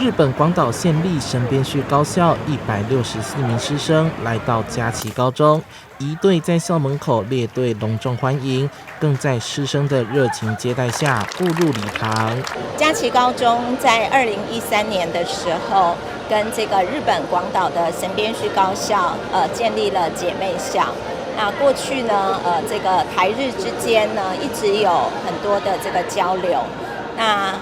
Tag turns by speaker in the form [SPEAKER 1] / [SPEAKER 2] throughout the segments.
[SPEAKER 1] 日本廣島縣立神邊旭高校164名師生來到嘉崎高中，儀隊在校門口列隊隆重歡迎，更在師生的熱情接待下步入禮堂。
[SPEAKER 2] 嘉崎高中在2013年的時候，跟這個日本廣島的神邊旭高校，建立了姐妹校。那過去呢，這個台日之間呢，一直有很多的這個交流。那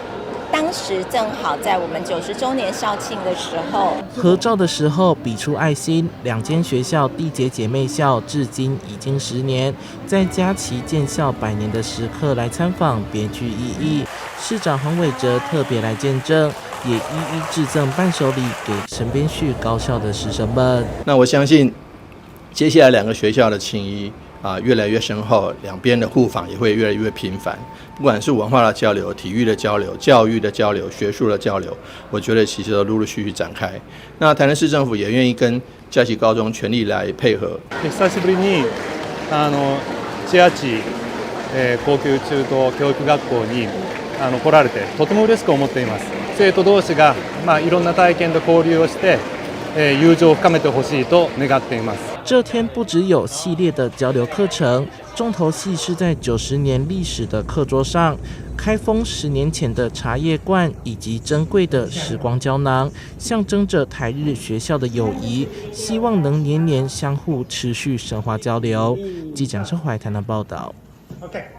[SPEAKER 2] 當時正好在我們90週年校慶的時候，
[SPEAKER 1] 合照的時候比出愛心。兩間學校締結姐妹校，至今已經10年，在嘉崎建校100年的時刻來參訪，別具意義。市長黃偉哲特別來見證，也一一致贈伴手禮給神邊旭高校的師生們。
[SPEAKER 3] 那我相信，接下來兩個學校的情誼啊越來越深厚，兩邊的互訪也會越來越頻繁。不管是文化的交流、體育的交流、教育的交流、學術的交流，我覺得其實都陸陸續續展開。那台南市政府也願意跟嘉崎高中全力來配合。
[SPEAKER 4] 久しぶりに千秋高級中等教育学校に来られてとても嬉しく思っています。生徒同士がまあいろんな体験で交流をして、友情を深めてほしいと願っています。
[SPEAKER 1] 這天不只有系列的交流課程，重頭戲是在90年歷史的課桌上，開封10年前的茶葉罐以及珍貴的時光膠囊，象徵着台日學校的友誼，希望能年年相互持續深化交流。記者張懷台南報道。
[SPEAKER 4] OK。